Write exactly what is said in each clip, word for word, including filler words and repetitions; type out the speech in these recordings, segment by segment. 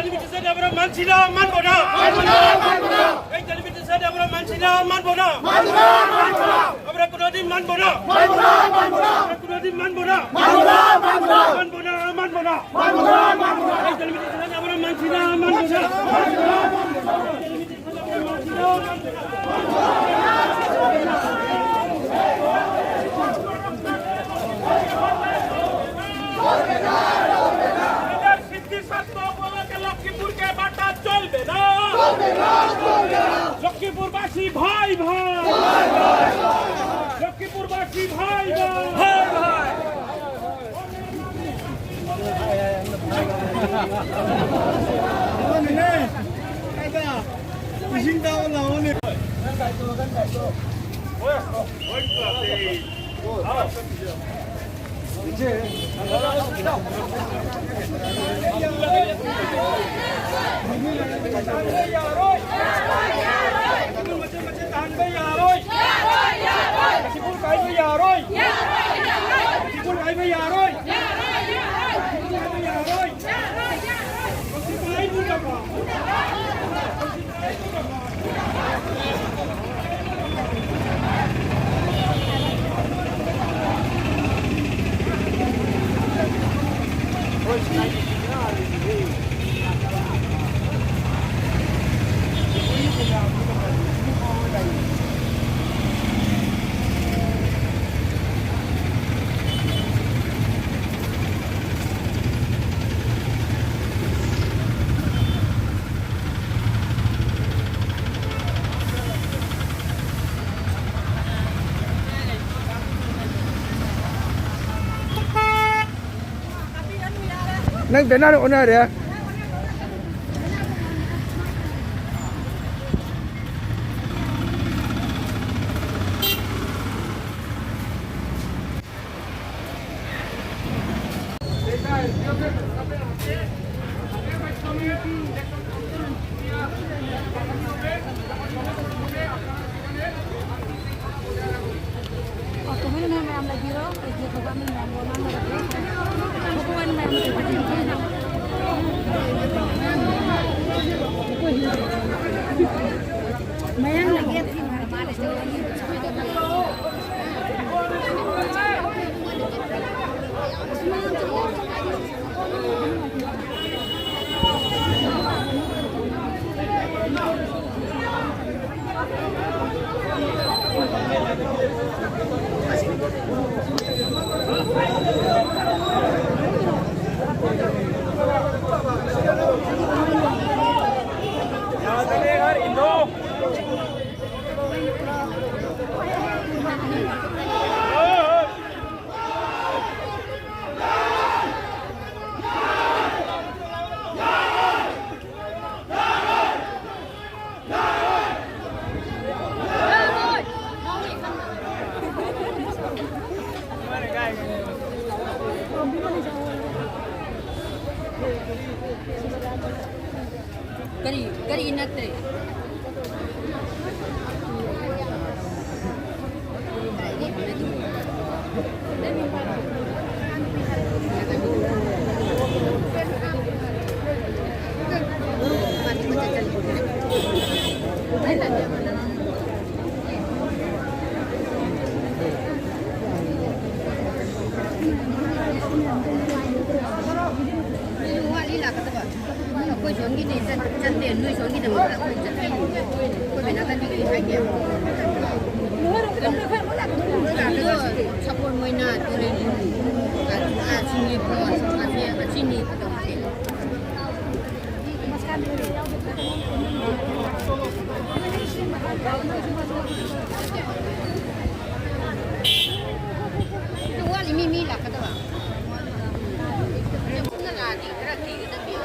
Delimitation আমরা মানছি না, মানবো না। এই ডেলিমিটেশন আমরা মানছি না, মানবো না। আমরা কোনোদিন মানবো না। আমরা কোনোদিন মানবো না। মানবো না, মানবো না। এই ডেলিমিটেশন আমরা মানছি না, মানবো না। সিদ্ধির স্বার্থ উপলক্ষে লক্ষ্মীপুরকে বাটা চলবে না। লক্ষ্মীপুরবাসী ভাই ভাই, লক্ষ্মীপুরবাসী ভাই ভাই। ꯅꯪ ꯕꯦꯅꯔ ꯑꯣꯟꯅꯔꯦ꯫ ꯑꯣ, ꯇꯨꯃꯤꯟꯅ ꯃꯌꯥꯝ ꯂꯩꯕꯤꯔꯣ꯫ ꯑꯩ ꯒꯦꯠ ꯊꯣꯡꯕ ꯃꯤ ꯃꯌꯥꯝ ꯋꯥ ꯉꯥꯡꯅꯔꯛꯀꯦ꯫ ꯊꯣꯛꯄ ꯑꯣꯏꯅ ꯃꯌꯥꯝ ꯂꯩꯕꯤꯔꯣ꯫ ꯀꯔꯤ ꯀꯔꯤ ꯅꯠꯇ꯭ꯔꯦ? ꯑꯩꯈꯣꯏ ꯁꯣꯝꯒꯤꯗꯤ ꯆꯠ-, ꯆꯠꯇꯦ, ꯅꯣꯏ ꯁꯣꯝꯒꯤꯗꯃꯛꯇ ꯑꯩꯈꯣꯏ ꯆꯠꯂꯤꯅꯤ꯫ ꯑꯩꯈꯣꯏ ꯕꯦꯅꯥꯀꯟꯗꯤ ꯀꯔꯤ ꯍꯥꯏꯒꯦ? ꯑꯗꯣ ꯁꯥꯄꯣꯟ ꯃꯣꯏꯅ ꯇꯨꯔꯦꯟ, ꯑ, ꯑ, ꯁꯤꯡꯖꯤꯕꯣꯟ, ꯑꯁꯤ, ꯑꯁꯤꯅꯤ ꯇꯧꯔꯤꯁꯦ꯫ ꯋꯥꯠꯂꯤ, ꯃꯤ, ꯃꯤ ꯂꯥꯛꯀꯗꯕ꯫ ꯄꯨꯟꯅ ꯂꯥꯛꯑꯗꯤ ꯈꯔ ꯊꯤꯒꯗꯕꯅꯦ꯫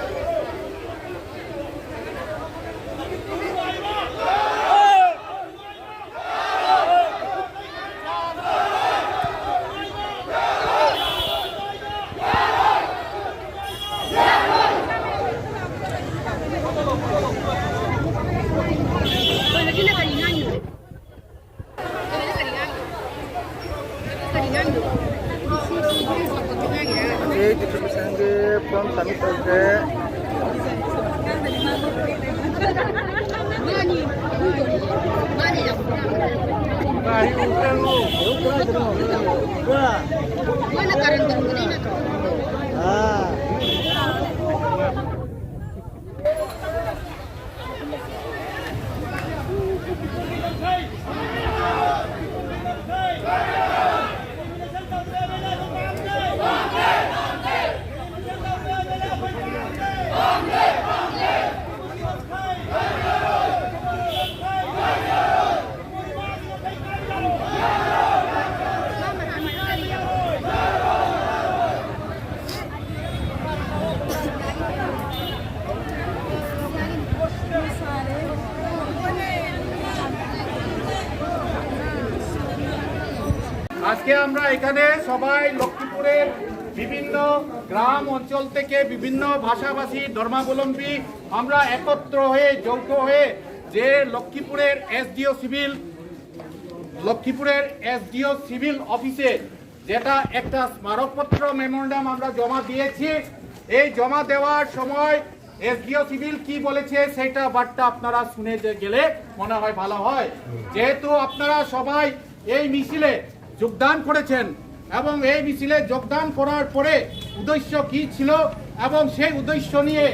এই ডিস্ট্রিবিউশন যে ফর্ম সাবমিট করবে। আজকে আমরা এখানে সবাই লক্ষ্মীপুরের বিভিন্ন গ্রাম অঞ্চল থেকে বিভিন্ন ভাষাভাষী ধর্মাবলম্বী আমরা একত্র হয়ে, যৌথ হয়ে যে লক্ষ্মীপুরের এসডিও সিভিল, লক্ষ্মীপুরের এসডিও সিভিল অফিসে যেটা একটা স্মারকপত্র, মেমোরান্ডাম আমরা জমা দিয়েছি। এই জমা দেওয়ার সময় এসডিও সিভিল কি বলেছে সেটা বার্তা আপনারা শুনে যে গেলে মনে হয় ভালো হয়। যেহেতু আপনারা সবাই এই মিছিলে যোগদান করেছেন এবং এই মিছিলে যোগদান করার পরে উদ্দেশ্য কি ছিল এবং সেই উদ্দেশ্য নিয়ে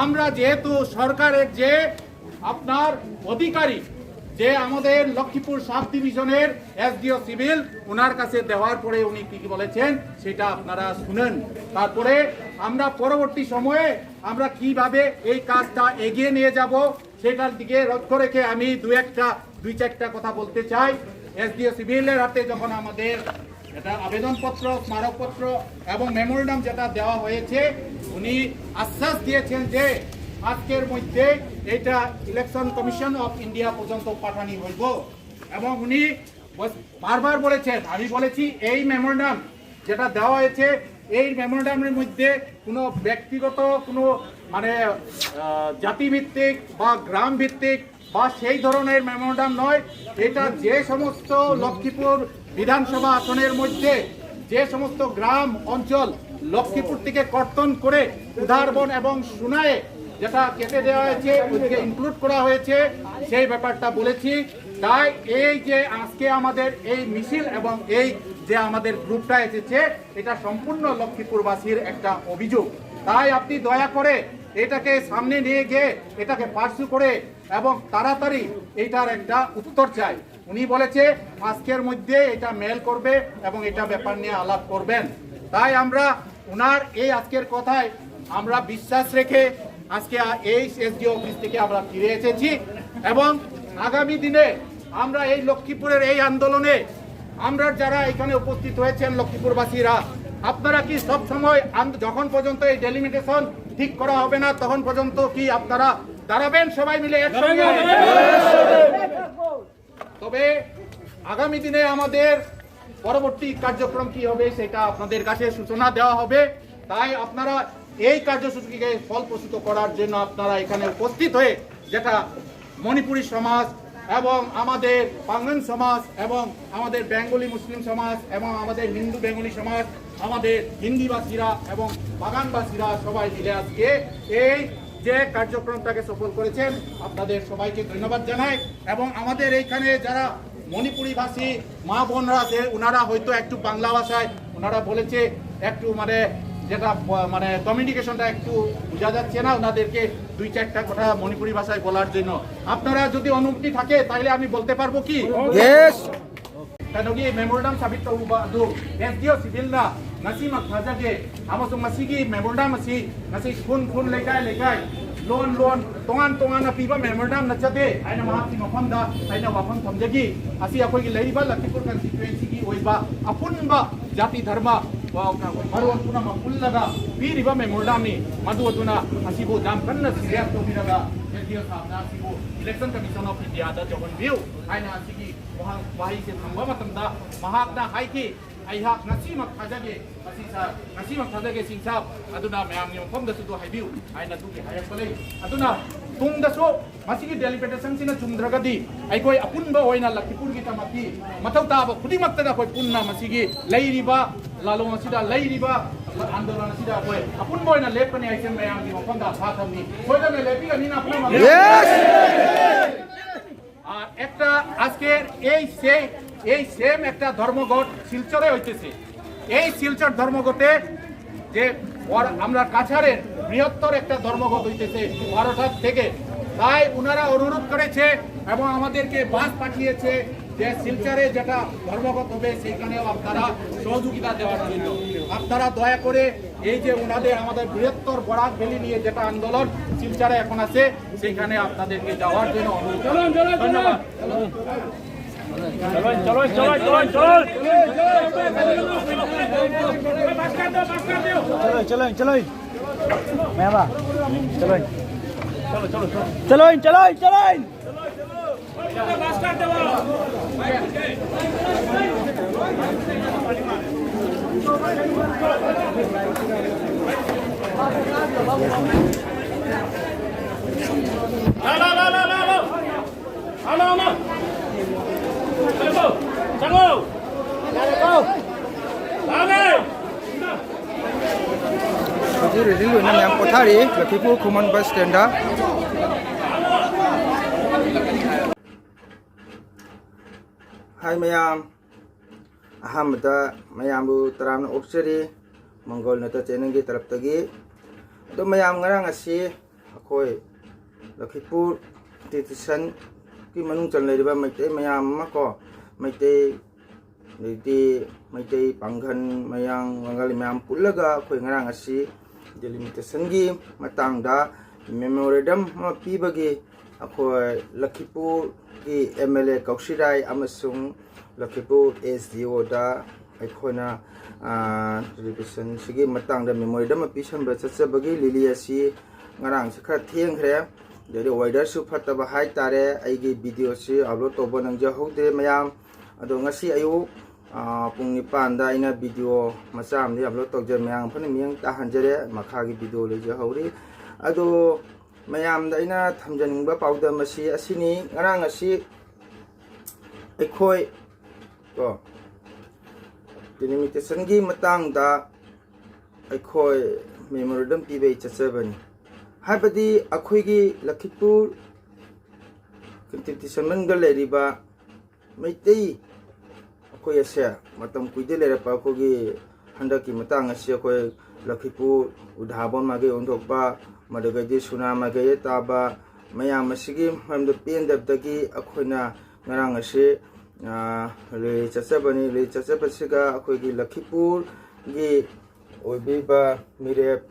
আমরা যেহেতু সরকারের যে আপনার অধিকারী, যে আমাদের লক্ষ্মীপুর সাব ডিভিশনের এসডিও সিভিল, ওনার কাছে দেওয়ার পরে উনি কি কি বলেছেন সেটা আপনারা শুনেন। তারপরে আমরা পরবর্তী সময়ে আমরা কিভাবে এই কাজটা এগিয়ে নিয়ে যাব সেটার দিকে লক্ষ্য রেখে আমি দু একটা, দুই চারটা কথা বলতে চাই। এসডিও সিভিলের হাতে যখন আমাদের এটা আবেদনপত্র, স্মারকপত্র এবং মেমোরান্ডাম যেটা দেওয়া হয়েছে, উনি আশ্বাস দিয়েছেন যে আজকের মধ্যে এটা ইলেকশন কমিশন অফ ইন্ডিয়া পর্যন্ত পাঠানি হইব। এবং উনি বস- বারবার বলেছেন, আমি বলেছি এই মেমোরান্ডাম যেটা দেওয়া হয়েছে, এই মেমোরান্ডামের মধ্যে কোনো ব্যক্তিগত কোনো মানে আহ, জাতিভিত্তিক বা গ্রাম ভিত্তিক বা সেই ধরনের মেমোরান্ডাম নয়। এটা যে সমস্ত লক্ষ্মীপুর বিধানসভা আসনের মধ্যে যে সমস্ত গ্রাম অঞ্চল লক্ষ্মীপুর থেকে কর্তন করে উধারবন এবং সোনায় যেটা কেটে দেওয়া হয়েছে, ওইদিকে ইনক্লুড করা হয়েছে, সেই ব্যাপারটা বলেছি। তাই এই যে আজকে আমাদের এই মিছিল এবং এই যে আমাদের গ্রুপটা এসেছে, এটা সম্পূর্ণ লক্ষ্মীপুরবাসীর একটা অভিযোগ। তাই আপনি দয়া করে এটাকে সামনে নিয়ে গিয়ে এটাকে পার্সু করে এবং তাড়াতাড়ি এটার একটা উত্তর চাই। উনি বলেছে আজকের মধ্যে এটা মেইল করবে এবং এটা ব্যাপার নিয়ে আলাপ করবেন। তাই আমরা ওনার এই আজকের কথায় আমরা বিশ্বাস রেখে আজকে এইচ এসডি অফিস থেকে আমরা ফিরে এসেছি এবং আগামী দিনে আমরা এই লক্ষ্মীপুরের এই আন্দোলনে আমরা যারা এখানে উপস্থিত হয়েছেন লক্ষ্মীপুরবাসীরা, আপনারা কি সব সময় আন- যখন পর্যন্ত এই ডেলিমিটেশন ঠিক করা হবে না তখন পর্যন্ত কি আপনারা দাঁড়াবেন সবাই মিলে একসঙ্গে? তবে আগামী দিনে আমাদের পরবর্তী কার্যক্রম কি হবে সেটা আপনাদের কাছে সূচনা দেওয়া হবে। তাই আপনারা এই কার্যসূচিকে ফলপ্রসূত করার জন্য আপনারা এখানে উপস্থিত হয়ে যেটা মণিপুরী সমাজ এবং আমাদের পাঙ্গান সমাজ এবং আমাদের বেঙ্গলি মুসলিম সমাজ এবং আমাদের হিন্দু বেঙ্গলি সমাজ, আমাদের হিন্দিভাষীরা এবং বাগানবাসীরা সবাই মিলে আজকে এই যে কার্যক্রমটাকে সফল করেছেন, আপনাদের সবাইকে ধন্যবাদ জানাই। এবং আমাদের এইখানে যারা মণিপুরি ভাষী মা বোনরা আছে, ওনারা হয়তো একটু বাংলা ভাষায় ওনারা বলেছে, একটু মানে যেটা ব- মানে কমিউনিকেশনটা একটু বোঝা যাচ্ছে না, ওনাদেরকে দুই চারটা কথা মণিপুরি ভাষায় বলার জন্য আপনারা যদি অনুমতি থাকে তাহলে আমি বলতে পারবো কি? Yes. Kanogi memorandum sabit tauba adu S D O civil na ngasi mak thaja ge, ama sung ngasi gi memorandum asi ngasi khun khun lekai lekai, loan loan tongan tongan na piba memorandum na chade, aina mahak si mafam da, aina wafam thamjagi, asi akoi gi leiba Lakhipur constituency gi oiba, apun ba ꯖꯥꯇꯤ ꯙꯔꯃ, ꯃꯔꯨ ꯄꯨꯝꯅꯃꯛ ꯄꯨꯜꯂꯒ ꯄꯤꯔꯤꯕ ꯃꯦꯃꯣꯔꯦꯟꯗꯝꯅꯤ꯫ ꯃꯗꯨ ꯑꯗꯨꯅ ꯑꯁꯤꯕꯨ ꯌꯥꯝ ꯀꯟꯅ ꯁꯤꯔꯤꯌꯁ ꯂꯧꯕꯤꯔꯒ ꯑꯦꯁ ꯗꯤ ꯑꯣ ꯁꯥꯍꯕꯅ ꯑꯁꯤꯕꯨ Election Commission of India ꯗ ꯌꯧꯍꯟꯕꯤꯌꯨ ꯍꯥꯏꯅ ꯑꯁꯤꯒꯤ ꯋꯥꯍꯪ ꯋꯥꯍꯩꯁꯦ ꯊꯝꯕ ꯃꯇꯝꯗ ꯃꯍꯥꯛꯅ ꯍꯥꯏꯈꯤ, ꯑꯩꯍꯥꯛ ꯉꯁꯤꯃꯛ ꯊꯥꯖꯒꯦ, ꯉꯁꯤ ꯁꯥꯔ, ꯉꯁꯤꯃꯛ ꯊꯥꯖꯒꯦ ꯁꯤꯡ ꯁꯥꯍꯕ, ꯑꯗꯨꯅ ꯃꯌꯥꯝꯒꯤ ꯃꯐꯝꯗꯁꯨ ꯑꯗꯨ ꯍꯥꯏꯕꯤꯌꯨ ꯍꯥꯏꯅ ꯑꯗꯨꯒꯤ ꯍꯥꯏꯔꯛꯄ ꯂꯩ꯫ ꯑꯗꯨꯅ ꯇꯨꯡꯗꯁꯨ ꯃꯁꯤꯒꯤ ꯗꯦꯂꯤꯃꯤꯇꯦꯁꯟꯁꯤꯅ ꯆꯨꯝꯗ꯭ꯔꯒꯗꯤ ꯑꯩꯈꯣꯏ ꯑꯄꯨꯟꯕ ꯑꯣꯏꯅ ꯂꯈꯤꯄꯨꯔꯒꯤꯗꯃꯛꯇꯤ ꯃꯊꯧ ꯇꯥꯕ ꯈꯨꯗꯤꯡꯃꯛꯇꯗ ꯑꯩꯈꯣꯏ ꯄꯨꯟꯅ ꯃꯁꯤꯒꯤ ꯂꯩꯔꯤꯕ ꯂꯥꯂꯣꯡ ꯑꯁꯤꯗ ꯂꯩꯔꯤꯕ ꯑꯥꯟꯗꯣꯂꯟ ꯑꯁꯤꯗ ꯑꯩꯈꯣꯏ ꯑꯄꯨꯟꯕ ꯑꯣꯏꯅ ꯂꯦꯞꯀꯅꯤ ꯍꯥꯏꯁꯦ ꯃꯌꯥꯝꯒꯤ ꯃꯐꯝꯗ ꯑꯥꯁꯥ ꯊꯝꯃꯤ꯫ ꯁꯣꯏꯗꯅ ꯂꯦꯞꯄꯤꯒꯅꯤꯅ ꯑꯄꯨꯟꯕ Yes! ꯑꯥ, ꯑꯦꯛꯇ ꯑꯁꯀꯦ এই সে এই সেম একটা ধর্মঘট শিলচরে হইতেছে। এই শিলচর ধর্মঘটে যে বড়, আমরা কাছাড়ের বৃহত্তর একটা ধর্মঘট হইতেছে বারোটার থেকে। তাই ওনারা অনুরোধ করেছে এবং আমাদেরকে বাস পাঠিয়েছে যে শিলচরে যেটা ধর্মঘট হবে সেইখানেও আপনারা সহযোগিতা দেওয়ার জন্য। আপনারা দয়া করে এই যে ওনাদের আমাদের বৃহত্তর বরাক ভ্যালি নিয়ে যেটা আন্দোলন শিলচরে এখন আছে সেইখানে আপনাদেরকে যাওয়ার জন্য অনুরোধ করছি। ধন্যবাদ। चलो चलो चलो चलो चलो। चलो चलो चलो। मैं बा। चलो। चलो चलो चलो। ꯍꯧꯖꯤꯛ ꯔꯦꯂꯤ ꯂꯣꯏꯅ ꯃꯌꯥꯝ ꯄꯣꯊꯥꯔꯤ ꯂꯛꯈꯤꯄꯨꯔ ꯈꯨꯃꯟ ꯕꯁ ꯁ꯭ꯇꯦꯟꯗ꯫ ꯍꯥꯏ ꯃꯌꯥꯝ, ꯑꯍꯥꯟꯕꯗ ꯃꯌꯥꯝꯕꯨ ꯇꯔꯥꯝꯅ ꯑꯣꯛꯆꯔꯤ ꯃꯪꯒꯣꯜ ꯅꯠꯇ ꯆꯦꯅꯦꯜꯒꯤ ꯇꯔꯞꯇꯒꯤ꯫ ꯑꯗꯣ ꯃꯌꯥꯝ, ꯉꯔꯥꯡ ꯑꯁꯤ ꯑꯩꯈꯣꯏ ꯂꯛꯈꯤꯄꯨꯔ ꯇꯤꯇꯤꯁꯟꯒꯤ ꯃꯅꯨꯡ ꯆꯟ ꯂꯩꯔꯤꯕ ꯃꯩꯇꯩ ꯃꯌꯥꯝ ꯑꯃ ꯀꯣ, ꯃꯩꯇꯩ, ꯑꯗꯩꯗꯤ ꯃꯩꯇꯩ ꯄꯥꯡꯒꯜ, ꯃꯌꯥꯡ ꯕꯪꯒꯥꯂꯤ ꯃꯌꯥꯝ ꯄꯨꯜꯂꯒ ꯑꯩꯈꯣꯏ ꯉꯔꯥꯡ ꯑꯁꯤ ꯗꯤꯂꯤꯃꯤꯇꯦꯁꯟꯒꯤ ꯃꯇꯥꯡꯗ ꯃꯦꯃꯣꯔꯦꯟꯗꯝ ꯑꯃ ꯄꯤꯕꯒꯤ ꯑꯩꯈꯣꯏ ꯂꯛꯈꯤꯄꯨꯔꯒꯤ ꯑꯦꯝ ꯑꯦꯜ ꯑꯦ ꯀꯧꯁꯤꯔꯥꯏ ꯑꯃꯁꯨꯡ ꯂꯛꯈꯤꯄꯨꯔ ꯑꯦꯁ ꯗꯤ ꯑꯣꯗ ꯑꯩꯈꯣꯏꯅ, ꯑꯥ, ꯗꯤꯂꯤꯃꯤꯇꯦꯁꯟꯁꯤꯒꯤ ꯃꯇꯥꯡꯗ ꯃꯦꯃꯣꯔꯦꯟꯗꯝ ꯑꯃ ꯄꯤꯁꯟꯕ ꯆꯠꯆꯕꯒꯤ ꯂꯤꯂꯤ ꯑꯁꯤ ꯉꯔꯥꯡꯁꯤ ꯈꯔ ꯊꯦꯡꯈ꯭ꯔꯦ꯫ ꯑꯗꯩꯗꯤ ꯋꯦꯗꯔꯁꯨ ꯐꯠꯇꯕ ꯍꯥꯏꯇꯥꯔꯦ, ꯑꯩꯒꯤ ꯚꯤꯗꯤꯑꯣꯁꯤ ꯑꯞꯂꯣꯗ ꯇꯧꯕ ꯅꯪꯖꯍꯧꯗ꯭ꯔꯦ ꯃꯌꯥꯝ꯫ ꯑꯗꯣ ꯉꯁꯤ ꯑꯌꯨꯛ, ꯑꯥ, ꯄꯨꯡ ꯅꯤꯄꯥꯟꯗ ꯑꯩꯅ ꯚꯤꯗꯤꯑꯣ ꯃꯆꯥ ꯑꯃꯗꯤ ꯑꯞꯂꯣꯗ ꯇꯧꯖꯔꯦ, ꯃꯌꯥꯝ ꯐꯖꯅ ꯃꯤꯠꯌꯦꯡ ꯇꯥꯍꯟꯖꯔꯦ꯫ ꯃꯈꯥꯒꯤ ꯚꯤꯗꯤꯑꯣ ꯂꯩꯖꯍꯧꯔꯤ꯫ ꯑꯗꯣ ꯃꯌꯥꯝꯗ ꯑꯩꯅ ꯊꯝꯖꯅꯤꯡꯕ ꯄꯥꯎꯗꯝ ꯑꯁꯤ ꯑꯁꯤꯅꯤ꯫ ꯉꯔꯥꯡ ꯑꯁꯤ ꯑꯩꯈꯣꯏ ꯀꯣ, ꯗꯤꯂꯤꯃꯤꯇꯦꯁꯟꯒꯤ ꯃꯇꯥꯡꯗ ꯑꯩꯈꯣꯏ ꯃꯦꯃꯣꯔꯦꯟꯗꯝ ꯄꯤꯕꯩ ꯆꯠꯆꯕꯅꯤ꯫ ꯍꯥꯏꯕꯗꯤ ꯑꯩꯈꯣꯏꯒꯤ ꯂꯈꯤꯄꯨꯔ ꯀꯟꯁꯇꯤꯇ꯭ꯌꯨꯁꯟ ꯃꯅꯨꯡꯗ ꯂꯩꯔꯤꯕ ꯃꯩꯇꯩ ꯑꯩꯈꯣꯏ ꯑꯁꯦ ꯃꯇꯝ ꯀꯨꯏꯗ ꯂꯩꯔꯛꯄ ꯑꯩꯈꯣꯏꯒꯤ ꯍꯟꯗꯛꯀꯤ ꯃꯇꯥꯡ ꯑꯁꯤ ꯑꯩꯈꯣꯏ ꯂꯈꯤꯄꯨꯔ ꯎꯙꯥꯕꯣꯟ ꯃꯥꯏꯀꯩ ꯑꯣꯟꯊꯣꯛꯄ, ꯃꯗꯨꯗꯒꯤ ꯁꯨꯅꯥ ꯃꯥꯏꯀꯩꯗ ꯇꯥꯕ ꯃꯌꯥꯝ ꯑꯁꯤꯒꯤ ꯃꯔꯝꯗ ꯄꯦꯟꯗꯕꯗꯒꯤ ꯑꯩꯈꯣꯏꯅ ꯉꯔꯥꯡ ꯑꯁꯤ, ꯑ, ꯔꯦꯂꯤ ꯆꯠꯆꯕꯅꯤ꯫ ꯔꯦꯂꯤ ꯆꯠꯆꯕꯁꯤꯒ ꯑꯩꯈꯣꯏꯒꯤ ꯂꯈꯤꯄꯨꯔꯒꯤ ꯑꯣꯏꯕꯤꯕ ꯃꯤꯔꯦꯞ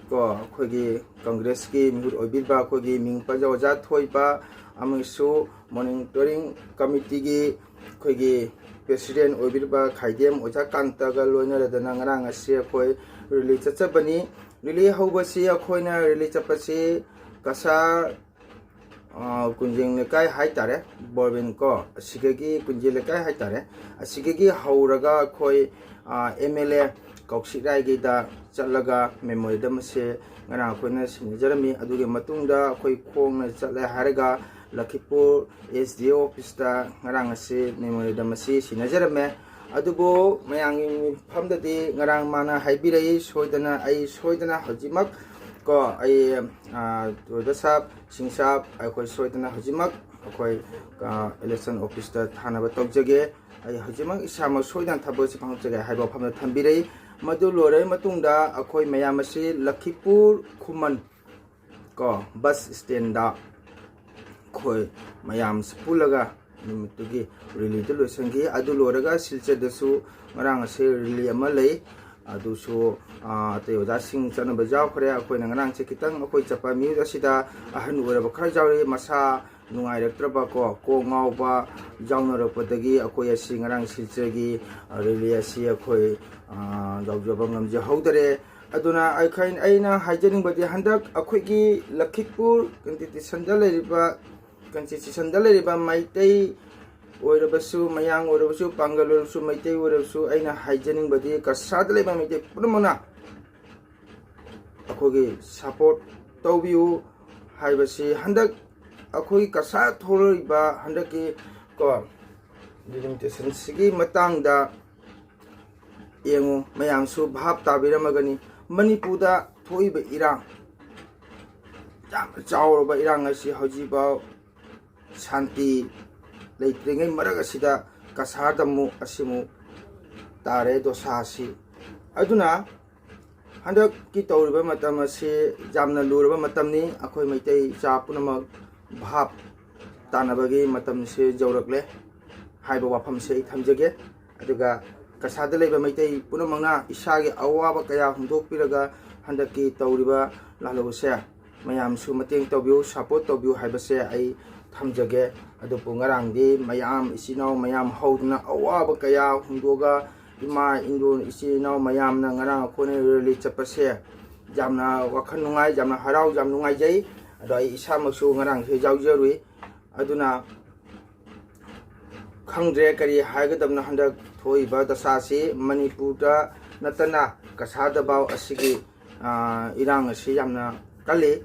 ꯀꯣ, ꯑꯩꯈꯣꯏꯒꯤ ꯀꯪꯒ꯭ꯔꯦꯁꯀꯤ ꯃꯤꯍꯨꯠ ꯑꯣꯏꯕꯤꯕ ꯑꯩꯈꯣꯏꯒꯤ ꯃꯤꯡ ꯄꯟꯖ ꯑꯣꯖꯥ ꯊꯣꯏꯕ ꯑꯃꯁꯨ ꯃꯣꯅꯤꯇꯔꯤꯡ ꯀꯃꯤꯇꯤꯒꯤ ꯑꯩꯈꯣꯏꯒꯤ ꯄ꯭ꯔꯦꯁꯤꯗꯦꯟ ꯑꯣꯏꯕꯤꯔꯤꯕ ꯈꯥꯏꯗꯦꯝ ꯑꯣꯖꯥ ꯀꯥꯟꯇꯒ ꯂꯣꯏꯅꯔꯗꯅ ꯉꯔꯥꯡ ꯑꯁꯤ ꯑꯩꯈꯣꯏ ꯔꯦꯂꯤ ꯆꯠꯆꯕꯅꯤ꯫ ꯔꯦꯂꯤ ꯍꯧꯕꯁꯤ ꯑꯩꯈꯣꯏꯅ ꯔꯦꯂꯤ ꯆꯠꯄꯁꯤ ꯀꯁꯥꯔ, ꯑ, ꯀꯨꯟꯖꯦꯡ ꯂꯩꯀꯥꯏ ꯍꯥꯏꯇꯥꯔꯦ, ꯕꯣꯔꯕꯦꯟ ꯀꯣ, ꯑꯁꯤꯗꯒꯤ ꯀꯨꯟꯖꯦꯡ ꯂꯩꯀꯥꯏ ꯍꯥꯏꯇꯥꯔꯦ, ꯑꯁꯤꯗꯒꯤ ꯍꯧꯔꯒ ꯑꯩꯈꯣꯏ, ꯑ, ꯑꯦꯝ ꯑꯦꯜ ꯑꯦ ꯀꯧꯁꯤꯛꯔꯥꯏꯒꯤꯗ ꯆꯠꯂꯒ ꯃꯦꯃꯣꯔꯦꯟꯗꯝ ꯑꯁꯦ ꯉꯔꯥꯡ ꯑꯩꯈꯣꯏꯅ ꯁꯤꯟꯅꯖꯔꯝꯃꯤ꯫ ꯑꯗꯨꯒꯤ ꯃꯇꯨꯡꯗ ꯑꯩꯈꯣꯏ ꯈꯣꯡꯅ ꯆꯠꯂꯦ ꯍꯥꯏꯔꯒ ꯂꯈꯤꯄꯨꯔ ꯑꯦꯁ ꯗꯤ ꯑꯣ ꯑꯣꯐꯤꯁꯇ ꯉꯔꯥꯡ ꯑꯁꯤ ꯃꯦꯃꯣꯔꯦꯟꯗꯝ ꯑꯁꯤ ꯁꯤꯟꯅꯖꯔꯝꯃꯦ꯫ ꯑꯗꯨꯕꯨ ꯃꯌꯥꯝꯒꯤ ꯃꯤꯐꯝꯗꯗꯤ ꯉꯔꯥꯡ ꯃꯥꯅ ꯍꯥꯏꯕꯤꯔꯛꯏ, ꯁꯣꯏꯗꯅ, ꯑꯩ ꯁꯣꯏꯗꯅ ꯍꯧꯖꯤꯛꯃꯛ ꯀꯣ, ꯑꯩ, ꯑ, ꯊꯣꯏꯕ ꯁꯥꯍꯕ, ꯁꯤꯡ ꯁꯥꯍꯕ, ꯑꯩꯈꯣꯏ ꯁꯣꯏꯗꯅ ꯍꯧꯖꯤꯛꯃꯛ ꯑꯩꯈꯣꯏ, ꯑ, ꯏꯂꯦꯛꯁꯟ ꯑꯣꯐꯤꯁꯇ ꯊꯥꯅꯕ ꯇꯧꯖꯒꯦ꯫ ꯑꯩ ꯍꯧꯖꯤꯛꯃꯛ ꯏꯁꯥꯃꯛ ꯁꯣꯏꯗꯅ ꯊꯕꯛ ꯑꯁꯤ ꯄꯥꯡꯊꯣꯛꯆꯒꯦ ꯍꯥꯏꯕ ꯋꯥꯐꯝꯗ ꯊꯝꯕꯤꯔꯛꯏ꯫ ꯃꯗꯨ ꯂꯣꯏꯔꯕ ꯃꯇꯨꯡꯗ ꯑꯩꯈꯣꯏ ꯃꯌꯥꯝ ꯑꯁꯤ ꯂꯈꯤꯄꯨꯔ ꯈꯨꯃꯟ ꯀꯣ, ꯕꯁ ꯁ꯭ꯇꯦꯟꯗ ꯑꯩꯈꯣꯏ ꯃꯌꯥꯝꯁꯤ ꯄꯨꯜꯂꯒ ꯅꯨꯃꯤꯠꯇꯨꯒꯤ ꯔꯦꯂꯤꯗꯨ ꯂꯣꯏꯁꯤꯟꯈꯤ꯫ ꯑꯗꯨ ꯂꯣꯏꯔꯒ ꯁꯤꯜꯆꯔꯗꯁꯨ ꯉꯔꯥꯡ ꯑꯁꯤ ꯔꯦꯂꯤ ꯑꯃ ꯂꯩ꯫ ꯑꯗꯨꯁꯨ, ꯑ, ꯑꯇꯩ ꯑꯣꯖꯥꯁꯤꯡ ꯆꯠꯅꯕ ꯌꯥꯎꯈ꯭ꯔꯦ꯫ ꯑꯩꯈꯣꯏꯅ ꯉꯔꯥꯡꯁꯦ ꯈꯤꯇꯪ ꯑꯩꯈꯣꯏ ꯆꯠꯄ ꯃꯤꯑꯣꯏ ꯑꯁꯤꯗ ꯑꯍꯟ ꯑꯣꯏꯔꯕ ꯈꯔ ꯌꯥꯎꯔꯤ, ꯃꯁꯥ ꯅꯨꯡꯉꯥꯏꯔꯛꯇ꯭ꯔꯕ ꯀꯣ, ꯀꯣꯛ ꯉꯥꯎꯕ ꯌꯥꯎꯅꯔꯛꯄꯗꯒꯤ ꯑꯩꯈꯣꯏ ꯑꯁꯤ ꯉꯔꯥꯡ ꯁꯤꯜꯆꯔꯒꯤ, ꯑ, ꯔꯦꯂꯤ ꯑꯁꯤ ꯑꯩꯈꯣꯏ, ꯑ, ꯌꯥꯎꯖꯕ ꯉꯝꯖꯍꯧꯗꯔꯦ꯫ ꯑꯗꯨꯅ ꯑꯩꯈꯣꯏ, ꯑꯩꯅ ꯍꯥꯏꯖꯅꯤꯡꯕꯗꯤ ꯍꯟꯗꯛ ꯑꯩꯈꯣꯏꯒꯤ ꯂꯈꯤꯄꯨꯔ ꯀꯟꯁꯇꯤꯇ꯭ꯌꯨꯁꯟꯗ ꯂꯩꯔꯤꯕ, ꯀꯟꯁꯇꯤꯇ꯭ꯌꯨꯁꯟꯗ ꯂꯩꯔꯤꯕ ꯃꯩꯇꯩ ꯑꯣꯏꯔꯕꯁꯨ, ꯃꯌꯥꯡ ꯑꯣꯏꯔꯕꯁꯨ, ꯄꯥꯡꯒꯜ ꯑꯣꯏꯔꯕꯁꯨ, ꯃꯩꯇꯩ ꯑꯣꯏꯔꯕꯁꯨ, ꯑꯩꯅ ꯍꯥꯏꯖꯅꯤꯡꯕꯗꯤ ꯀꯁꯥꯔꯗ ꯂꯩꯕ ꯃꯩꯇꯩ ꯄꯨꯝꯅꯃꯛꯅ ꯑꯩꯈꯣꯏꯒꯤ ꯁꯄꯣꯔꯠ ꯇꯧꯕꯤꯌꯨ ꯍꯥꯏꯕꯁꯤ ꯍꯟꯗꯛ ꯑꯩꯈꯣꯏ ꯀꯁꯥꯔ ꯊꯣꯛꯂꯛꯏꯕ ꯍꯟꯗꯛꯀꯤ ꯀꯣ ꯗꯤꯂꯤꯃꯤꯇꯦꯁꯟꯁꯤꯒꯤ ꯃꯇꯥꯡꯗ ꯌꯦꯡꯉꯨ, ꯃꯌꯥꯝꯁꯨ ꯚꯥꯞ ꯇꯥꯕꯤꯔꯝꯃꯒꯅꯤ꯫ ꯃꯅꯤꯄꯨꯔꯗ ꯊꯣꯛꯏꯕ ꯏꯔꯥꯡ, ꯌꯥꯝꯅ ꯆꯥꯎꯔꯕ ꯏꯔꯥꯡ ꯑꯁꯤ ꯍꯧꯖꯤꯛꯐꯥꯎ ꯁꯥꯟꯇꯤ ꯂꯩꯇ꯭ꯔꯤꯉꯩ ꯃꯔꯛ ꯑꯁꯤꯗ ꯀꯁꯥꯔꯗ ꯑꯃꯨꯛ ꯑꯁꯤꯃꯨꯛ ꯇꯥꯔꯦ ꯗꯣꯁꯥ ꯑꯁꯤ꯫ ꯑꯗꯨꯅ ꯍꯟꯗꯛꯀꯤ ꯇꯧꯔꯤꯕ ꯃꯇꯝ ꯑꯁꯤ ꯌꯥꯝꯅ ꯂꯨꯔꯕ ꯃꯇꯝꯅꯤ꯫ ꯑꯩꯈꯣꯏ ꯃꯩꯇꯩ ꯏꯆꯥ ꯄꯨꯝꯅꯃꯛ ꯚꯥꯞ ꯇꯥꯅꯕꯒꯤ ꯃꯇꯝꯁꯦ ꯌꯧꯔꯛꯂꯦ ꯍꯥꯏꯕ ꯋꯥꯐꯝꯁꯦ ꯑꯩ ꯊꯝꯖꯒꯦ꯫ ꯑꯗꯨꯒ ꯀꯁꯥꯗ ꯂꯩꯕ ꯃꯩꯇꯩ ꯄꯨꯝꯅꯃꯛꯅ ꯏꯁꯥꯒꯤ ꯑꯋꯥꯕ ꯀꯌꯥ ꯍꯨꯟꯗꯣꯛꯄꯤꯔꯒ ꯍꯟꯗꯛꯀꯤ ꯇꯧꯔꯤꯕ ꯂꯥꯜꯍꯧꯁꯦ ꯃꯌꯥꯝꯁꯨ ꯃꯇꯦꯡ ꯇꯧꯕꯤꯌꯨ, ꯁꯄꯣꯔꯠ ꯇꯧꯕꯤꯌꯨ ꯍꯥꯏꯕꯁꯦ ꯑꯩ ꯊꯝꯖꯒꯦ꯫ ꯑꯗꯨꯕꯨ ꯉꯔꯥꯡꯗꯤ ꯃꯌꯥꯝ, ꯏꯆꯤꯟ ꯏꯅꯥꯎ ꯃꯌꯥꯝ ꯍꯧꯗꯨꯅ ꯑꯋꯥꯕ ꯀꯌꯥ ꯍꯨꯟꯗꯣꯛꯑꯒ ꯏꯃꯥ, ꯏꯟꯗꯣꯜ, ꯏꯆꯤꯟ ꯏꯅꯥꯎ ꯃꯌꯥꯝꯅ ꯉꯔꯥꯡ ꯑꯩꯈꯣꯏꯅ ꯔꯦꯂꯤ ꯆꯠꯄꯁꯦ ꯌꯥꯝꯅ ꯋꯥꯈꯜ ꯅꯨꯡꯉꯥꯏ, ꯌꯥꯝꯅ ꯍꯔꯥꯎ, ꯌꯥꯝ ꯅꯨꯡꯉꯥꯏꯖꯩ꯫ ꯑꯗꯣ ꯑꯩ ꯏꯁꯥꯃꯛꯁꯨ ꯉꯔꯥꯡꯁꯦ ꯌꯥꯎꯖꯔꯨꯏ꯫ ꯑꯗꯨꯅ ꯈꯪꯗ꯭ꯔꯦ ꯀꯔꯤ ꯍꯥꯏꯒꯗꯕꯅꯣ꯫ ꯍꯟꯗꯛ ꯊꯣꯛꯏꯕ ꯗꯁꯥꯁꯤ ꯃꯅꯤꯄꯨꯔꯗ ꯅꯠꯇꯅ ꯀꯁꯥꯗꯐꯥꯎ ꯑꯁꯤꯒꯤ, ꯑ, ꯏꯔꯥꯡ ꯑꯁꯤ ꯌꯥꯝꯅ ꯀꯜꯂꯤ꯫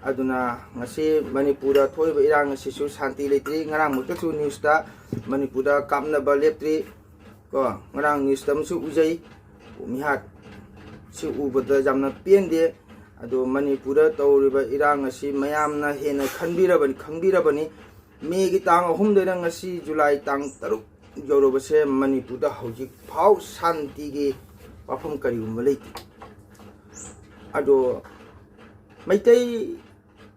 ꯑꯗꯨꯅ ꯉꯁꯤ ꯃꯅꯤꯄꯨꯔꯗ ꯊꯣꯛꯏꯕ ꯏꯔꯥꯡ ꯑꯁꯤꯁꯨ ꯁꯥꯟꯇꯤ ꯂꯩꯇ꯭ꯔꯤ꯫ ꯉꯔꯥꯡꯃꯛꯇꯁꯨ ꯅ꯭ꯌꯨꯁꯇ ꯃꯅꯤꯄꯨꯔꯗ ꯀꯥꯞꯅꯕ ꯂꯦꯞꯇ꯭ꯔꯤ꯫ ꯀꯣ, ꯉꯔꯥꯡ ꯅ꯭ꯌꯨꯁꯇ ꯑꯃꯁꯨ ꯎꯖꯩ꯫ ꯃꯤꯍꯥꯠ ꯁꯤ ꯎꯕꯗ ꯌꯥꯝꯅ ꯄꯦꯟꯗꯦ꯫ ꯑꯗꯣ ꯃꯅꯤꯄꯨꯔꯗ ꯇꯧꯔꯤꯕ ꯏꯔꯥꯡ ꯑꯁꯤ ꯃꯌꯥꯝꯅ ꯍꯦꯟꯅ ꯈꯟꯕꯤꯔꯕꯅꯤ, ꯈꯪꯕꯤꯔꯕꯅꯤ꯫ ꯃꯦꯒꯤ ꯇꯥꯡ ꯑꯍꯨꯝꯗꯩꯅ ꯉꯁꯤ ꯖꯨꯂꯥꯏ ꯇꯥꯡ ꯇꯔꯨꯛ ꯌꯧꯔꯕꯁꯦ ꯃꯅꯤꯄꯨꯔꯗ ꯍꯧꯖꯤꯛ ꯐꯥꯎ ꯁꯥꯟꯇꯤꯒꯤ ꯋꯥꯐꯝ ꯀꯔꯤꯒꯨꯝꯕ ꯂꯩꯇꯦ꯫ ꯑꯗꯣ ꯃꯩꯇꯩ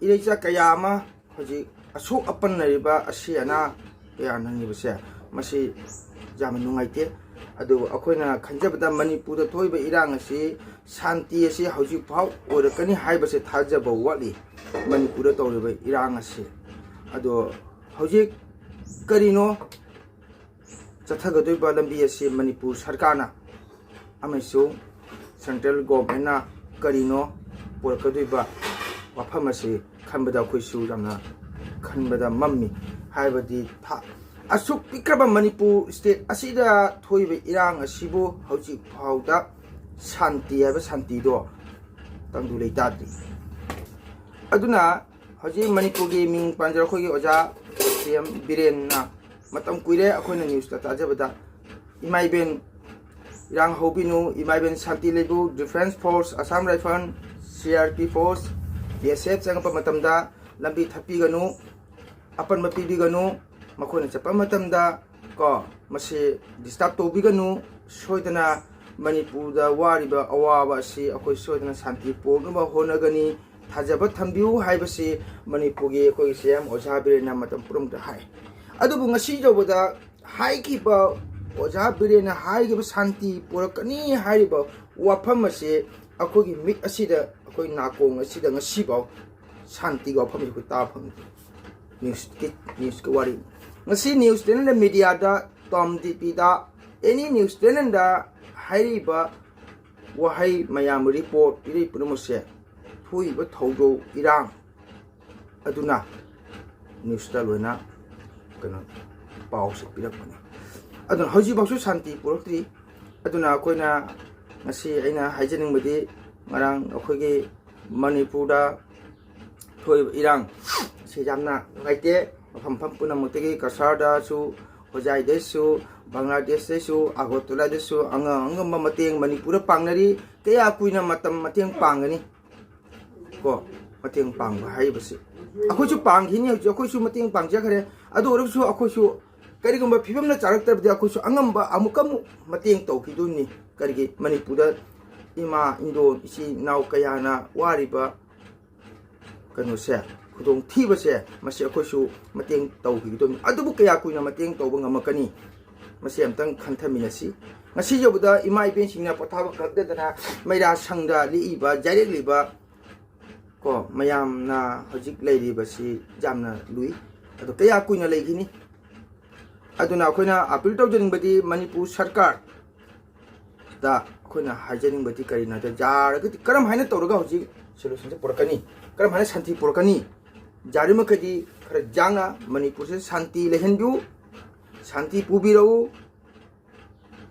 ꯏꯔꯩꯆꯥ ꯀꯌꯥ ꯑꯃ ꯍꯧꯖꯤꯛ ꯑꯁꯣꯛ ꯑꯄꯟ ꯂꯩꯔꯤꯕ, ꯑꯁꯤ ꯑꯅꯥ ꯀꯌꯥ ꯅꯪꯉꯤꯕꯁꯦ, ꯃꯁꯤ ꯌꯥꯝꯅ ꯅꯨꯡꯉꯥꯏꯇꯦ꯫ ꯑꯗꯨꯕꯨ ꯑꯩꯈꯣꯏꯅ ꯈꯟꯖꯕꯗ ꯃꯅꯤꯄꯨꯔꯗ ꯊꯣꯛꯏꯕ ꯏꯔꯥꯡ ꯑꯁꯤ ꯁꯥꯟꯇꯤ ꯑꯁꯤ ꯍꯧꯖꯤꯛ ꯐꯥꯎ ꯑꯣꯏꯔꯛꯀꯅꯤ ꯍꯥꯏꯕꯁꯦ ꯊꯥꯖꯕ ꯋꯥꯠꯂꯤ, ꯃꯅꯤꯄꯨꯔꯗ ꯇꯧꯔꯤꯕ ꯏꯔꯥꯡ ꯑꯁꯤ꯫ ꯑꯗꯣ ꯍꯧꯖꯤꯛ ꯀꯔꯤꯅꯣ ꯆꯠꯊꯒꯗꯣꯏꯕ ꯂꯝꯕꯤ ꯑꯁꯤ ꯃꯅꯤꯄꯨꯔ ꯁꯔꯀꯥꯔꯅ ꯑꯃꯁꯨꯡ ꯁꯦꯟꯇ꯭ꯔꯦꯜ ꯒꯣꯚꯔꯟꯃꯦꯟꯠꯅ ꯀꯔꯤꯅꯣ ꯄꯨꯔꯛꯀꯗꯣꯏꯕ ꯋꯥꯐꯝ ꯑꯁꯤ ꯈꯟꯕꯗ ꯑꯩꯈꯣꯏꯁꯨ ꯌꯥꯝꯅ ꯈꯟꯕꯗ ꯃꯝꯃꯤ꯫ ꯍꯥꯏꯕꯗꯤ ꯊꯥ-, ꯑꯁꯨꯛ ꯄꯤꯛꯈ꯭ꯔꯕ ꯃꯅꯤꯄꯨꯔ ꯁ꯭ꯇꯦꯠ ꯑꯁꯤꯗ ꯊꯣꯛꯏꯕ ꯏꯔꯥꯡ ꯑꯁꯤꯕꯨ ꯍꯧꯖꯤꯛ ꯐꯥꯎꯗ ꯁꯥꯟꯇꯤ ꯍꯥꯏꯕ ꯁꯥꯟꯇꯤꯗꯣ ꯇꯪꯗꯨ ꯂꯩꯇꯥꯗ꯭ꯔꯤ꯫ ꯑꯗꯨꯅ ꯍꯧꯖꯤꯛ ꯃꯅꯤꯄꯨꯔꯒꯤ ꯃꯤꯡ ꯄꯟꯖꯔ ꯑꯩꯈꯣꯏꯒꯤ ꯑꯣꯖꯥ ꯁꯤ ꯑꯦꯝ ꯕꯤꯔꯦꯟꯅ ꯃꯇꯝ ꯀꯨꯏꯔꯦ ꯑꯩꯈꯣꯏꯅ ꯅ꯭ꯌꯨꯁꯇ ꯇꯥꯖꯕꯗ ꯏꯃꯥ ꯏꯕꯦꯟ ꯏꯔꯥꯡ ꯍꯧꯕꯤꯅꯨ, ꯏꯃꯥ ꯏꯕꯦꯟ ꯁꯥꯟꯇꯤ ꯂꯩꯕꯨ, Defence Force, Assam Rifle, C R P Force, B S F ꯆꯪꯉꯛꯄ ꯃꯇꯝꯗ ꯂꯝꯕꯤ ꯊꯠꯄꯤꯒꯅꯨ, ꯑꯄꯟꯕ ꯄꯤꯕꯤꯒꯅꯨ꯫ ꯃꯈꯣꯏꯅ ꯆꯠꯄ ꯃꯇꯝꯗ ꯀꯣ, ꯃꯁꯤ disturb ꯇꯧꯕꯤꯒꯅꯨ꯫ ꯁꯣꯏꯗꯅ ꯃꯅꯤꯄꯨꯔꯗ ꯋꯥꯔꯤꯕ ꯑꯋꯥꯕ ꯑꯁꯤ ꯑꯩꯈꯣꯏ ꯁꯣꯏꯗꯅ ꯁꯥꯟꯇꯤ ꯄꯨꯔꯛꯅꯕ ꯍꯣꯠꯅꯒꯅꯤ꯫ ꯊꯥꯖꯕ ꯊꯝꯕꯤꯌꯨ ꯍꯥꯏꯕꯁꯤ ꯃꯅꯤꯄꯨꯔꯒꯤ ꯑꯩꯈꯣꯏꯒꯤ C M ꯑꯣꯖꯥ ꯕꯤꯔꯦꯟꯅ ꯃꯇꯝ ꯄꯨꯝꯅꯃꯛꯇ ꯍꯥꯏ꯫ ꯑꯗꯨꯕꯨ ꯉꯁꯤ ꯌꯧꯕꯗ ꯍꯥꯏꯈꯤꯕ, ꯑꯣꯖꯥ ꯕꯤꯔꯦꯟꯅ ꯍꯥꯏꯈꯤꯕ ꯁꯥꯟꯇꯤ ꯄꯨꯔꯛꯀꯅꯤ ꯍꯥꯏꯔꯤꯕ ꯋꯥꯐꯝ ꯑꯁꯤ ꯑꯩꯈꯣꯏꯒꯤ ꯃꯤꯠ ꯑꯁꯤꯗ, ꯑꯩꯈꯣꯏ ꯅꯥꯀꯣꯡ ꯑꯁꯤꯗ ꯉꯁꯤꯐꯥꯎ ꯁꯥꯟꯇꯤꯒꯤ ꯋꯥꯐꯝꯁꯤ ꯑꯩꯈꯣꯏ ꯇꯥꯕ ꯐꯪꯗꯦ꯫ Newsꯀꯤ, newsꯀꯤ ꯋꯥꯔꯤ꯫ ꯉꯁꯤ news channel mediaꯗ, Tom TVꯗ, any news channelꯗ ꯍꯥꯏꯔꯤꯕ ꯋꯥꯍꯩ ꯃꯌꯥꯝ report ꯄꯤꯔꯛꯏ ꯄꯨꯝꯅꯃꯛꯁꯦ ꯊꯣꯛꯏꯕ ꯊꯧꯗꯣꯛ ꯏꯔꯥꯡ ꯑꯗꯨꯅ newsꯇ ꯂꯣꯏꯅ ꯀꯩꯅꯣ ꯄꯥꯎꯁꯦ ꯄꯤꯔꯛꯄꯅꯤ꯫ ꯑꯗꯨꯅ ꯍꯧꯖꯤꯛꯐꯥꯎꯁꯨ ꯁꯥꯟꯇꯤ ꯄꯨꯔꯛꯇ꯭ꯔꯤ꯫ ꯑꯗꯨꯅ ꯑꯩꯈꯣꯏꯅ ꯉꯁꯤ ꯑꯩꯅ ꯍꯥꯏꯖꯅꯤꯡꯕꯗꯤ ꯉꯔꯥꯡ ꯑꯩꯈꯣꯏꯒꯤ ꯃꯅꯤꯄꯨꯔꯗ ꯊꯣꯛꯏꯕ ꯏꯔꯥꯡ ꯁꯤ ꯌꯥꯝꯅ ꯅꯨꯡꯉꯥꯏꯇꯦ꯫ ꯃꯐꯝ ꯃꯐꯝ ꯄꯨꯝꯅꯃꯛꯇꯒꯤ ꯀꯁꯥꯔꯗꯁꯨ, ꯍꯣꯖꯥꯏꯗꯁꯨ, ꯕꯪꯒ꯭ꯂꯥꯗꯦꯁꯇꯁꯨ, ꯑꯒꯔꯇꯂꯥꯗꯁꯨ ꯑꯉꯝ ꯑꯉꯝꯕ ꯃꯇꯦꯡ ꯃꯅꯤꯄꯨꯔꯗ ꯄꯥꯡꯅꯔꯤ꯫ ꯀꯌꯥ ꯀꯨꯏꯅ ꯃꯇꯝ ꯃꯇꯦꯡ ꯄꯥꯡꯒꯅꯤ? ꯀꯣ, ꯃꯇꯦꯡ ꯄꯥꯡꯕ ꯍꯥꯏꯔꯤꯕꯁꯤ ꯑꯩꯈꯣꯏꯁꯨ ꯄꯥꯡꯈꯤꯅꯤ꯫ ꯍꯧꯖꯤꯛ ꯑꯩꯈꯣꯏꯁꯨ ꯃꯇꯦꯡ ꯄꯥꯡꯖꯈ꯭ꯔꯦ꯫ ꯑꯗꯨ ꯑꯣꯏꯔꯒꯁꯨ ꯑꯩꯈꯣꯏꯁꯨ ꯀꯔꯤꯒꯨꯝꯕ ꯐꯤꯕꯝꯅ ꯆꯥꯔꯛꯇ꯭ꯔꯕꯗꯤ ꯑꯩꯈꯣꯏꯁꯨ ꯑꯉꯝꯕ ꯑꯃꯨꯛꯀ ꯑꯃꯨꯛ ꯃꯇꯦꯡ ꯇꯧꯈꯤꯗꯣꯏꯅꯤ꯫ ꯀꯔꯤꯒꯤ? ꯃꯅꯤꯄꯨꯔꯗ ꯏꯃꯥ, ꯏꯟꯗꯣꯜ, ꯏꯆꯤꯟ ꯏꯅꯥꯎ ꯀꯌꯥꯅ ꯋꯥꯔꯤꯕ ꯀꯩꯅꯣꯁꯦ, ꯈꯨꯗꯣꯡꯊꯤꯕꯁꯦ, ꯃꯁꯤ ꯑꯩꯈꯣꯏꯁꯨ ꯃꯇꯦꯡ ꯇꯧꯈꯤꯒꯗꯕꯅꯤ꯫ ꯑꯗꯨꯕꯨ ꯀꯌꯥ ꯀꯨꯏꯅ ꯃꯇꯦꯡ ꯇꯧꯕ ꯉꯝꯃꯛꯀꯅꯤ? ꯃꯁꯤ ꯑꯝꯇꯪ ꯈꯟꯊꯃꯤꯟꯅꯁꯤ꯫ ꯉꯁꯤ ꯌꯧꯕꯗ ꯏꯃꯥ ꯏꯕꯦꯟꯁꯤꯡꯅ ꯄꯣꯊꯥꯕ ꯈꯪꯗꯗꯅ ꯃꯩꯔꯥ ꯁꯪꯗ ꯂꯦꯛꯏꯕ, ꯌꯥꯏꯔꯦꯛꯂꯤꯕ ꯀꯣ, ꯃꯌꯥꯝꯅ ꯍꯧꯖꯤꯛ ꯂꯩꯔꯤꯕꯁꯤ ꯌꯥꯝꯅ ꯂꯨꯏ꯫ ꯑꯗꯣ ꯀꯌꯥ ꯀꯨꯏꯅ ꯂꯩꯈꯤꯅꯤ? ꯑꯗꯨꯅ ꯑꯩꯈꯣꯏꯅ appeal ꯇꯧꯖꯅꯤꯡꯕꯗꯤ ꯃꯅꯤꯄꯨꯔ ꯁꯔꯀꯥꯔꯗ ꯑꯩꯈꯣꯏꯅ ꯍꯥꯏꯖꯅꯤꯡꯕꯗꯤ ꯀꯔꯤꯅꯣ ꯍꯥꯏꯗ, ꯌꯥꯔꯒꯗꯤ ꯀꯔꯝ ꯍꯥꯏꯅ ꯇꯧꯔꯒ ꯍꯧꯖꯤꯛ solutionꯁꯦ ꯄꯨꯔꯛꯀꯅꯤ? ꯀꯔꯝ ꯍꯥꯏꯅ ꯁꯥꯟꯇꯤ ꯄꯨꯔꯛꯀꯅꯤ? ꯌꯥꯔꯤꯕꯃꯈꯩꯗꯤ ꯈꯔ ꯌꯥꯡꯅ ꯃꯅꯤꯄꯨꯔꯁꯦ ꯁꯥꯟꯇꯤ ꯂꯩꯍꯟꯕꯤꯌꯨ, ꯁꯥꯟꯇꯤ ꯄꯨꯕꯤꯔꯛꯎ꯫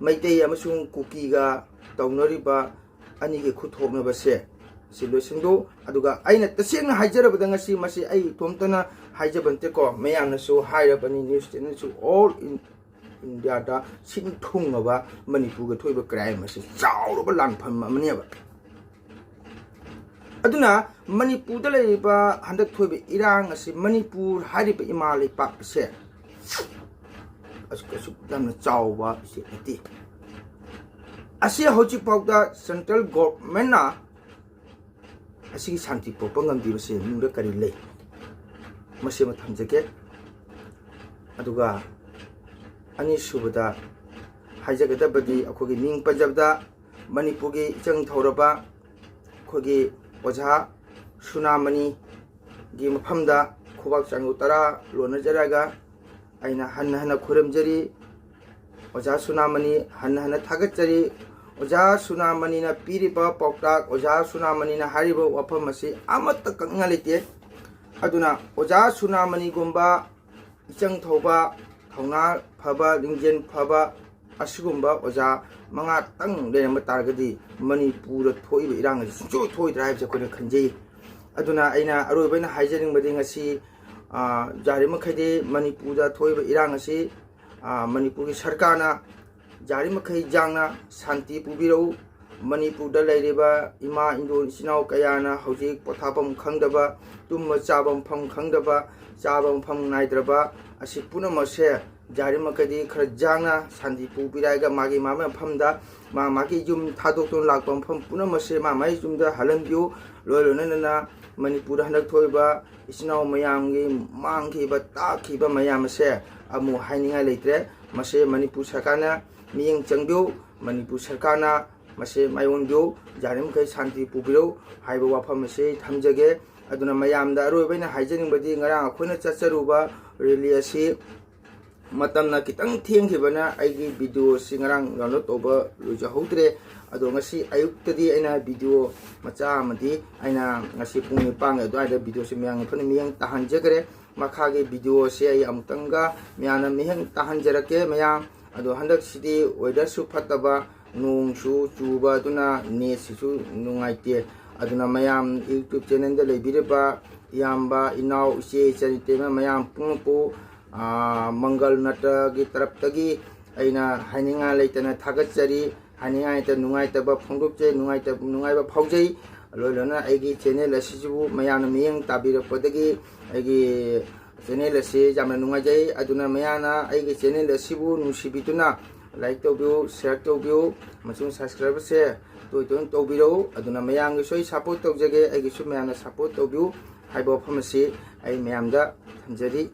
ꯃꯩꯇꯩ ꯑꯃꯁꯨꯡ ꯀꯨꯀꯤꯒ ꯇꯧꯅꯔꯤꯕ ꯑꯅꯤꯒꯤ ꯈꯨꯠ ꯊꯣꯛꯅꯕꯁꯦ ꯁꯤ ꯂꯣꯏꯁꯤꯟꯗꯣꯛ꯫ ꯑꯗꯨꯒ ꯑꯩꯅ ꯇꯁꯦꯡꯅ ꯍꯥꯏꯖꯔꯕꯗ ꯉꯁꯤ ꯃꯁꯤ ꯑꯩ ꯏꯇꯣꯝꯇꯅ ꯍꯥꯏꯖꯕ ꯅꯠꯇꯦꯀꯣ, ꯃꯌꯥꯝꯅꯁꯨ ꯍꯥꯏꯔꯕꯅꯤ, news channelꯁꯨ all in ꯏꯟꯗꯤꯌꯥꯗ ꯁꯤꯟ ꯊꯨꯡꯉꯕ ꯃꯅꯤꯄꯨꯔꯒ ꯊꯣꯛꯏꯕ crime ꯑꯁꯤ ꯆꯥꯎꯔꯕ ꯂꯥꯟꯐꯝ ꯑꯃꯅꯦꯕ꯫ ꯑꯗꯨꯅ ꯃꯅꯤꯄꯨꯔꯗ ꯂꯩꯔꯤꯕ ꯍꯟꯗꯛ ꯊꯣꯛꯏꯕ ꯏꯔꯥꯡ ꯑꯁꯤ, ꯃꯅꯤꯄꯨꯔ ꯍꯥꯏꯔꯤꯕ ꯏꯃꯥ ꯂꯩꯄꯥꯛ ꯑꯁꯦ ꯑꯁꯨꯛ, ꯑꯁꯨꯛ ꯌꯥꯝꯅ ꯆꯥꯎꯕ state ꯅꯠꯇꯦ꯫ ꯑꯁꯤ ꯍꯧꯖꯤꯛꯐꯥꯎꯗ central governmentꯅ ꯑꯁꯤꯒꯤ ꯁꯥꯟꯇꯤ ꯄꯨꯔꯛꯄ ꯉꯝꯗ꯭ꯔꯤꯕꯁꯦ ꯃꯅꯨꯡꯗ ꯀꯔꯤ ꯂꯩ? ꯃꯁꯤ ꯑꯃ ꯊꯝꯖꯒꯦ꯫ ꯑꯗꯨꯒ ꯑꯅꯤꯁꯨꯕꯗ ꯍꯥꯏꯖꯒꯗꯕꯗꯤ, ꯑꯩꯈꯣꯏꯒꯤ ꯃꯤꯡ ꯄꯟꯖꯕꯗ ꯃꯅꯤꯄꯨꯔꯒꯤ ꯏꯆꯪ ꯊꯧꯔꯕ ꯑꯩꯈꯣꯏꯒꯤ ꯑꯣꯖꯥ ꯁꯨꯅꯥꯃꯅꯤꯒꯤ ꯃꯐꯝꯗ ꯈꯨꯕꯥꯛ ꯆꯥꯅꯨ ꯇꯔꯥ ꯂꯣꯟꯅꯖꯔꯒ ꯑꯩꯅ ꯍꯟꯅ ꯍꯟꯅ ꯈꯨꯔꯨꯝꯖꯔꯤ꯫ ꯑꯣꯖꯥ ꯁꯨꯅꯥꯃꯅꯤ ꯍꯟꯅ ꯍꯟꯅ ꯊꯥꯒꯠꯆꯔꯤ꯫ ꯑꯣꯖꯥ ꯁꯨꯅꯥꯃꯅꯤꯅ ꯄꯤꯔꯤꯕ ꯄꯥꯎꯇꯥꯛ, ꯑꯣꯖꯥ ꯁꯨꯅꯥꯃꯅꯤꯅ ꯍꯥꯏꯔꯤꯕ ꯋꯥꯐꯝ ꯑꯁꯤ ꯑꯃꯠꯇ ꯀꯛꯅꯤꯡꯉꯥꯏ ꯂꯩꯇꯦ꯫ ꯑꯗꯨꯅ ꯑꯣꯖꯥ ꯁꯨꯅꯥꯃꯅꯤꯒꯨꯝꯕ ꯏꯆꯪ ꯊꯧꯕ, ꯊꯧꯅꯥ ꯐꯕ, ꯂꯤꯡꯖꯦꯜ ꯐꯕ ꯑꯁꯤꯒꯨꯝꯕ ꯑꯣꯖꯥ ꯃꯉꯥꯇꯪ ꯂꯩꯔꯝꯕ ꯇꯥꯔꯒꯗꯤ ꯃꯅꯤꯄꯨꯔꯗ ꯊꯣꯛꯏꯕ ꯏꯔꯥꯡ ꯑꯁꯤ ꯁꯨꯡꯊꯣꯛ ꯊꯣꯛꯑꯣꯏꯗ꯭ꯔꯥ ꯍꯥꯏꯕꯁꯦ ꯑꯩꯈꯣꯏꯅ ꯈꯟꯖꯩ꯫ ꯑꯗꯨꯅ ꯑꯩꯅ ꯑꯔꯣꯏꯕ ꯑꯣꯏꯅ ꯍꯥꯏꯖꯅꯤꯡꯕꯗꯤ ꯉꯁꯤ, ꯑ, ꯌꯥꯔꯤꯃꯈꯩꯗꯤ ꯃꯅꯤꯄꯨꯔꯗ ꯊꯣꯛꯏꯕ ꯏꯔꯥꯡ ꯑꯁꯤ, ꯑ, ꯃꯅꯤꯄꯨꯔꯒꯤ ꯁꯔꯀꯥꯔꯅ ꯌꯥꯔꯤꯃꯈꯩ ꯌꯥꯡꯅ ꯁꯥꯟꯇꯤ ꯄꯨꯕꯤꯔꯛꯎ꯫ ꯃꯅꯤꯄꯨꯔꯗ ꯂꯩꯔꯤꯕ ꯏꯃꯥ, ꯏꯟꯗꯣꯜ, ꯏꯆꯤꯟ ꯏꯅꯥꯎ ꯀꯌꯥꯅ ꯍꯧꯖꯤꯛ ꯄꯣꯊꯥꯐꯝ ꯈꯪꯗꯕ, ꯇꯨꯝꯕ ꯆꯥꯕ ꯃꯐꯝ ꯈꯪꯗꯕ, ꯆꯥꯕ ꯃꯐꯝ ꯅꯥꯏꯗ꯭ꯔꯕ ꯑꯁꯤ ꯄꯨꯝꯅꯃꯛꯁꯦ ꯌꯥꯔꯤꯃꯈꯩꯗꯤ ꯈꯔ ꯌꯥꯡꯅ ꯁꯥꯟꯇꯤ ꯄꯨꯕꯤꯔꯛꯑꯒ ꯃꯥꯒꯤ ꯃꯥꯒꯤ ꯃꯐꯝꯗ, ꯃꯥ ꯃꯥꯒꯤ ꯌꯨꯝ ꯊꯥꯗꯣꯛꯇꯨꯅ ꯂꯥꯛꯄ ꯃꯐꯝ ꯄꯨꯝꯅꯃꯛꯁꯦ ꯃꯥ ꯃꯥꯒꯤ ꯌꯨꯝꯗ ꯍꯜꯍꯟꯕꯤꯌꯨ꯫ ꯂꯣꯏ ꯂꯣꯏꯅꯅ ꯃꯅꯤꯄꯨꯔꯗ ꯍꯟꯗꯛ ꯊꯣꯛꯏꯕ ꯏꯆꯤꯟ ꯏꯅꯥꯎ ꯃꯌꯥꯝꯒꯤ ꯃꯥꯡꯈꯤꯕ, ꯇꯥꯈꯤꯕ ꯃꯌꯥꯝ ꯑꯁꯦ ꯑꯃꯨꯛ ꯍꯥꯏꯅꯤꯡꯉꯥꯏ ꯂꯩꯇ꯭ꯔꯦ꯫ ꯃꯁꯦ ꯃꯅꯤꯄꯨꯔ ꯁꯔꯀꯥꯔꯅ ꯃꯤꯠꯌꯦꯡ ꯆꯪꯕꯤꯌꯨ, ꯃꯅꯤꯄꯨꯔ ꯁꯔꯀꯥꯔꯅ ꯃꯁꯦ ꯃꯥꯏꯑꯣꯟꯕꯤꯌꯨ, ꯌꯥꯔꯤꯃꯈꯩ ꯁꯥꯟꯇꯤ ꯄꯨꯕꯤꯔꯧ ꯍꯥꯏꯕ ꯋꯥꯐꯝ ꯑꯁꯤ ꯊꯝꯖꯒꯦ꯫ ꯑꯗꯨꯅ ꯃꯌꯥꯝꯗ ꯑꯔꯣꯏꯕ ꯑꯩꯅ ꯍꯥꯏꯖꯅꯤꯡꯕꯗꯤ, ꯉꯔꯥꯡ ꯑꯩꯈꯣꯏꯅ ꯆꯠꯆꯔꯨꯕ rally ꯑꯁꯤ ꯃꯇꯝꯅ ꯈꯤꯇꯪ ꯊꯦꯡꯈꯤꯕꯅ ꯑꯩꯒꯤ video ꯑꯁꯤ ꯉꯔꯥꯡ download ꯇꯧꯕ ꯂꯣꯏꯖꯍꯧꯗ꯭ꯔꯦ꯫ ꯑꯗꯣ ꯉꯁꯤ ꯑꯌꯨꯛꯇꯗꯤ ꯑꯩꯅ video ꯃꯆꯥ ꯑꯃꯗꯤ ꯑꯩꯅ ꯉꯁꯤ ꯄꯨꯡ ꯅꯤꯄꯥꯟꯒꯤ ꯑꯗꯨꯋꯥꯏꯗ video ꯁꯤ ꯃꯌꯥꯝꯒꯤ ꯐꯅ ꯃꯤꯠꯌꯦꯡ ꯇꯥꯍꯟꯖꯈ꯭ꯔꯦ꯫ ꯃꯈꯥꯒꯤ video ꯑꯁꯤ ꯑꯩ ꯑꯃꯨꯛꯇꯪꯒ ꯃꯌꯥꯝꯅ ꯃꯤꯠꯌꯦꯡ ꯇꯥꯍꯟꯖꯔꯛꯀꯦ ꯃꯌꯥꯝ꯫ ꯑꯗꯣ ꯍꯟꯗꯛꯁꯤꯗꯤ weather ꯁꯨ ꯐꯠꯇꯕ, ꯅꯣꯡꯁꯨ ꯆꯨꯕ, ꯑꯗꯨꯅ net ꯁꯤꯁꯨ ꯅꯨꯡꯉꯥꯏꯇꯦ꯫ ꯑꯗꯨꯅ ꯃꯌꯥꯝ YouTube channel ꯗ ꯂꯩꯕꯤꯔꯤꯕ ꯏꯌꯥꯝꯕ, ꯏꯅꯥꯎ, ꯏꯆꯦ, ꯏꯆꯟ, ꯏꯇꯩꯃ ꯃꯌꯥꯝ ꯄꯨꯝꯅꯃꯛꯄꯨ ꯑꯥ, ꯃꯪꯒꯜ ꯅꯠꯇꯒꯤ ꯇꯔꯞꯇꯒꯤ ꯑꯩꯅ ꯍꯥꯏꯅꯤꯡꯉꯥꯏ ꯂꯩꯇꯅ ꯊꯥꯒꯠꯆꯔꯤ꯫ ꯍꯥꯏꯅꯤꯡꯉꯥꯏ ꯂꯩꯇ, ꯅꯨꯡꯉꯥꯏꯇꯕ ꯐꯣꯡꯗꯣꯛꯆꯩ, ꯅꯨꯡꯉꯥꯏꯇꯕ, ꯅꯨꯡꯉꯥꯏꯕ ꯐꯥꯎꯖꯩ꯫ ꯂꯣꯏ ꯂꯣꯏꯅ ꯑꯩꯒꯤ ꯆꯦꯅꯦꯜ ꯑꯁꯤꯁꯤꯕꯨ ꯃꯌꯥꯝꯅ ꯃꯤꯠꯌꯦꯡ ꯇꯥꯕꯤꯔꯛꯄꯗꯒꯤ ꯑꯩꯒꯤ ꯆꯦꯅꯦꯜ ꯑꯁꯤ ꯌꯥꯝꯅ ꯅꯨꯡꯉꯥꯏꯖꯩ꯫ ꯑꯗꯨꯅ ꯃꯌꯥꯝꯅ ꯑꯩꯒꯤ ꯆꯦꯅꯦꯜ ꯑꯁꯤꯕꯨ ꯅꯨꯡꯁꯤꯕꯤꯗꯨꯅ ꯂꯥꯏꯛ ꯇꯧꯕꯤꯌꯨ, ꯁꯤꯌꯔ ꯇꯧꯕꯤꯌꯨ, ꯑꯃꯁꯨꯡ ꯁꯕꯁꯀ꯭ꯔꯥꯏꯕꯁꯦ ꯇꯣꯏ ꯇꯣꯏꯅ ꯇꯧꯕꯤꯔꯛꯎ꯫ ꯑꯗꯨꯅ ꯃꯌꯥꯝꯒꯤꯁꯨ ꯑꯩ ꯁꯞꯄꯣꯔꯠ ꯇꯧꯖꯒꯦ, ꯑꯩꯒꯤꯁꯨ ꯃꯌꯥꯝꯅ ꯁꯞꯄꯣꯔꯠ ꯇꯧꯕꯤꯌꯨ ꯍꯥꯏꯕ ꯋꯥꯐꯝ ꯑꯁꯤ ꯑꯩ ꯃꯌꯥꯝꯗ ꯊꯝꯖꯔꯤ꯫